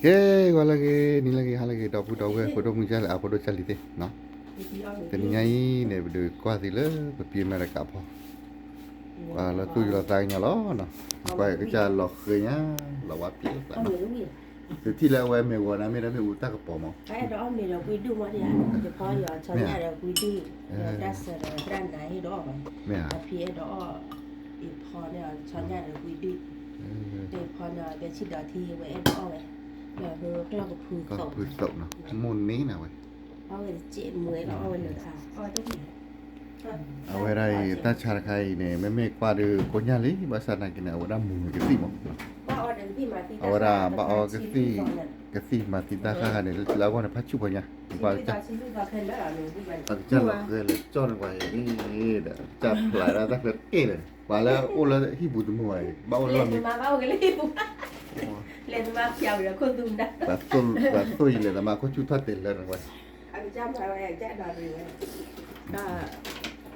ကဲ, ဂီၤလၢအဂ့ၤ, နံၤလၢအဂ့ၤ, ဟါလၢအဂ့ၤ, ဒီပုၢ်ဒီဝဲၢ် ဖိဒိၣ်မုၣ်ကၢ်လံ, အဖိဒိၣ်ကၢ်လံသ့ၣ်နီၤ. တနံၤညါအံၤန့ၣ် ပဒုးကွၢ်သုလၢပပျ့ၤအမဲရကၤဖီ, ကွၢ်လၢသူၣ်ယိလီၤသးကညီၤလီၤနီၤ. ကွၢ်ကစၢ်လီၤဃ့ညါ, လီၤဝါပျ့ၤသးနီၤ. သုထံၣ်လၢအဝဲမ့ၢ်ဂီၤန့ၣ် မ့ၢ်ဒၣ်မ့ၣ်အူတၢ်ကပီၤမး. မ့ၢ်ဧါ. ကီၢ်ကဖုသိးနီၤ, မိၢ်န့ၢ်နၤဝဲ. အဝဲဒၣ်အံၤ တၢ်ဆါတခါအံၤန့ၣ် မ့မ့ၢ်ကွၢ်ဒီးကိညၣ်လံ, ဘၣ်ဆၣ်သနာ်က့န့ၣ် အဝဲဒၣ်မူၤကသံၣ်မး. အဝဲဒၣ်ဘၣ်အီကသံၣ်, ကသံၣ်မၤသံတၢ်ဃၣ်ဃၣ်န့ၣ် လၢအဂီၢ်န့ၣ် ဖးဆူၣ်ဖိညါ, ပှၤကစၢ်လီၤဃဲလၢကၠီၣ်န့ၣ်ပှၤအံၤဒီး ကစၢ်ဖျါဒၣ်တၢ်ချၢတ့ၢ်န့ၣ် ပှၤလၢအိၣ်လၢဟံၣ်ပူၤတမုာ်ဘၣ်အံၤ ဘၣ်အိၣ်လၢလီၢ်မံ ပှၤသိၣ်ယလဲၤသးမါခိၣ်ဆူၣ်ထီၣ်တဲာ်လၢနဝဲ.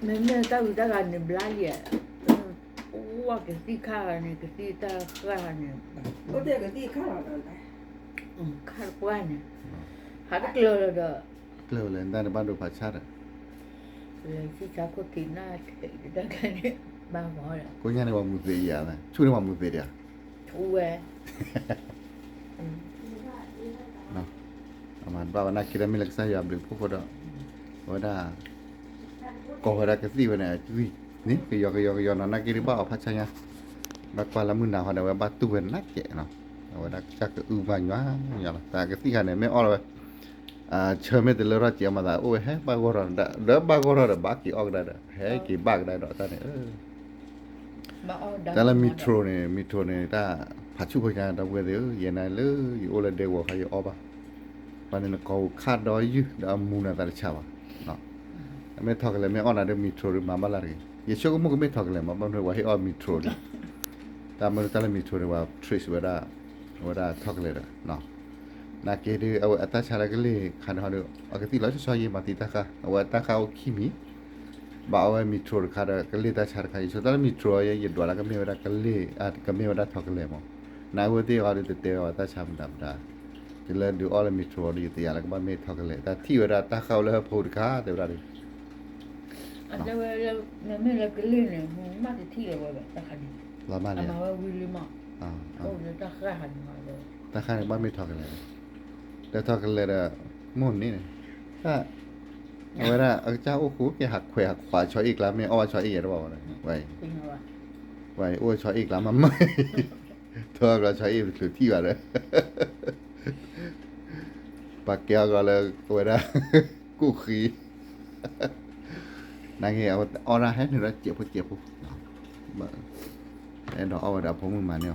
မ့မ့ၢ်တၢ်ဂုၤတၢ်ဂၤန့ၣ်ဘျါလံ, အိၣ်ဝဲကသံၣ်ခါဂၤန့ၣ် ကသံၣ်တၢ်ဃၣ်ဂၤန့ၣ်, ခါတပှၢ်န့ၣ်, ဟးတကျၢၤလၢၤဒီး, ကျၢၤလၢၤတၢ်န့ၣ်ဘၣ်ဒိဖးဆါဒီး, လၢဆံၣ်ဆါခိၣ်က့ၤနၢ်ခဲအံၤတၢ်ကျါန့ၣ်, ဘၣ်ဂီၤဒီး, ကိညၣ်န့ၣ်ပှၤမူၤသ့ယၤ, ဆူၣ်န့ၣ်ပှၤမူၤသ့ဒံးဧါ. ဆူၣ်ဝဲ အမၤတဘၣ်ဝဲနာ်က့ဒီး မ့ၢ်လၢကစၢ်ယွၤဘျုးဖှိၣ်ဃိဒီး, အဝဲဒၣ်, ကိးဝဲဒၣ်ကသံၣ်ဝဲန့ၣ်, န့ၣ် ကယီကယီကယီနီၤ နာ်က့ဒုးဘၣ်အီၤဖးဆါညါ, ဘၣ်ကွၢ်လၢမုၢ်နၤဃီဒီး အဝဲဘၣ်တူၢ်ဝဲနာ်က့နီၤ, အဝဲဒၣ်ကစၢ်ကအုဘၣ်ညီညီလီၤ တၢ်ကသံၣ်ခါန့ၣ် မ့ၢ်အီၣ်လီၤဝဲ ဆၢမ့ၢ်တလၢထီၣ်ကဲးအီၤမၤသး အိၣ်ဝဲဟဲဘၣ်ဂီၢ်ထီၣ်ဒီး ဘၣ်ဂီၢ်ထီၣ်ဒီး ဘၣ်က့ၤအီၣ်ကဒါဒီး ဟဲက့ၤဘၣ်ကဒါဒီးတၢ်န့ၣ်, တၢ်လၢ Metro န့ၣ် Metro န့ၣ် တၢ်ဖးဆူၣ်ဖိညါ ဒီပုၢ်ဝဲၢ်သ့ၣ်ဧၢ, ယဲန့ၣ်လၢယအိၣ်လၢဒဲကဝီၤခါယအီၣ်ဘၣ်, ပှၤန့ၣ်နကိာ်ပူၤခးဒီးယုၢ် ဒီးအမူၤနၤသးတဆးဘၣ်, မ့ၢ်ထီၣ်ကလဲာ် မ့ၢ်အီၣ်နၤဒီး Metro ဒုးမၤဘၣ်လၢတဂ့ၤ, ယဆိကမိၣ်ကမ့ၢ်ထီၣ်ကလဲာ်မး ဘၣ်မနုၤပှၤဟ့ၣ်အီၣ် Metro ဒုး, တၢ်မ့ၢ်တၢ်လၢ Metro န့ၣ် ပှၤ trace ဝဲဒၣ်, အဝဲဒၣ်ထီၣ်ကလဲာ်ဒီး နာ်က့ဒုး အဝဲအတၢ်ဆါလၢကလ့ၢ်ခါန့ၣ်ဟီဒုး အကသံၣ်လီၤဆီဆီယံၤ မၤသံတၢ်ဃၣ် အဝဲတၢ်ဃၣ်အိၣ်ခံမံၤ, ဘၣ်အဝဲ Metro တခါဒီး ကလ့ၢ်တၢ်ဆါတခါ ယဆိတၢ်လၢ Metro အံၤ ယဒွးလၢကမ့ၢ်ဝဲဒၣ်ကလ့ၢ်, ကမ့ၢ်ဝဲဒၣ်ထီၣ်ကလဲာ်မး, နဝဲသ့ၣ်အီၤဒုးတတဲဝဲတၢ်ဆါမတၤမတၤ, တုၤလၢဒုးအီၣ်လၢ Metro အီၤဒီး ယတယာ်လၢကဘၣ်မ့ၢ်ထီၣ်ကလဲာ် တၢ်ထံၣ်ဝဲဒၣ်တၢ်ဃၣ်အိၣ်လၢဟၢဖၢတခါ တဲဝဲဒၣ်ဒုး မ့မ့ၢ်လၢကလ့ၢ်န့ၣ် မ့ၢ်တထံၣ်လၢၤဝဲဘၣ်တၢ်ခါန့ၣ်, လီၤမးလံ, တၢ်ဃၣ်န့ၣ်ဘၣ်မ့ၢ်ထီၣ်ကလဲာ်, တၢ်ထီၣ်ကလဲာ်ဒီး မိၢ်န့ၣ်န့ၣ်, အဝဲဒၣ်အကစၢ်အိၣ်ဃိကဲဟးခွဲးဟးခွးဆီအ့ၣ်ကျါ မ့ၢ်အီၣ်ဘၣ်ဆီအ့ၣ်ယဲတဘၣ်ဝဲ, ဝဲအံၤအိၣ်ဆီအ့ၣ်ကျါမးမး, ထီၣ်ကျါဆီအ့ၣ်တချုးထံၣ်ဘၣ်ဒီး ပှၤကဲအီၣ်ကျါလၢအဝဲဒၣ် ကူၣ်ဃံ နာ်က့ အီၣ်ဒၣ်ဟဲနုာ်ဒီးစဲးဖိစဲးဖိ, အဲၣ်ဒိးအီၣ်ဝဲဒီးအဖိမုၣ်မၤန့ၢ်အီၤ,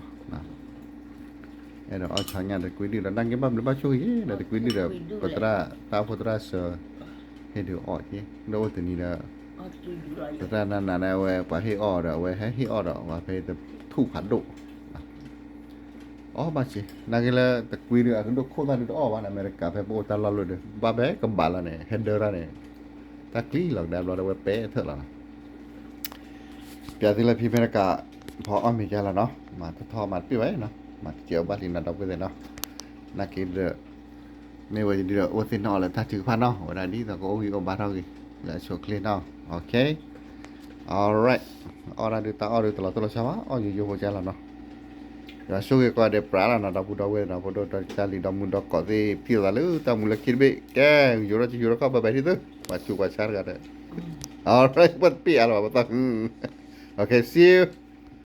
အဲၣ်ဒိးအီၣ်ဆီညၣ်တကွံဒုၣ်ဒီး နာ်က့ဘၣ်ဘျုးဘၣ်ဆိၣ်ဂ့ၤဒီးတကွံဒုၣ်ဒီး ပသရၣ်တၢ်အိၣ်ဖှိၣ်သရၣ်စၢၤ ဟ့ၣ်ဒုးအီၣ်က့ ဒီးအိၣ်တနံၤဒီး ပသရၣ်နၤနၤန့ၣ် အဝဲပှၤဟ့ၣ်အီၣ်ဒီး အဝဲဟဲဟ့ၣ်အီၣ်ဒီး ပှၤဖဲတထူၣ်ဖးဒိၣ် အီၣ်ဘၣ်စ့ၢ် နာ်က့လၢတကွံဒုး အကဒိၣ်ခိၣ်သၣ်ဒုးတအီၣ်ဘၣ်န့ၣ် အမဲရကၤဖဲပအိၣ်တၢ်လီၢ်လၢဒုး ဘၣ်ဖဲကဘၣ်လီၤန့ၣ် ဟဲဒၢတၢ်န့ၣ် တၢ်ကျံလီၤကဒါဘျီဒီး အဝဲပဲာ်ထၢၣ်လီၤနီၤ ပျးသုလၢဖံမဲရကၤ ဖီအီၣ်မ့ၤကလီၤနီၤ မၤထီၣ်ထီမၤတပ့ၢ်ဘၣ်နီၤ မၤတစဲးအီၤဘၣ်လံနီၤ ဒီပုၢ်ဝဲၢ်သ့ၣ်နီၤ နာ်က့ဒီး မ့ၢ်ဝဲဒုးဒီး အိၣ်သ့ၣ်နီၣ်အီၤလၢတၢ်ထုကဖၣ်နီၤ အဝဲဒၣ်ဒ်သိးကအိၣ်ဂံၢ်အိၣ်ဘါထီၣ်ဂ့ၤ လၢအဆိအချ့နီၤ OK alright အီၣ်ဒၣ်ဒုးတၢ်အီၣ်ဒုးတလီၤတိၢ်လီၤဆီဘၣ် အီၣ်ယိယိဖိကလီၤနီၤ ယွၤဆိၣ်ဂ့ၤကိးဂၤဒဲးပြးလီၤနီၤ ဒီပုၢ်ဒီဝဲၢ်နီၤ ဖိဒိၣ်တၢ်လံၤဒီမုၢ်ဒီကီးသ့ၣ် ဖံးသးလၢတၢ်မူလၢခံတဘ့ၣ် ကဲ ယိၤထီၣ်ကယိၤထီၣ်ခီၣ်ဘၣ်ဘၣ်ထံၣ်သု ပှၤဆူးပှၤဆါတဂၤဒီး alright ပှၤတပ့ၢ်အါလီၤဘၣ်ပသီ OK see you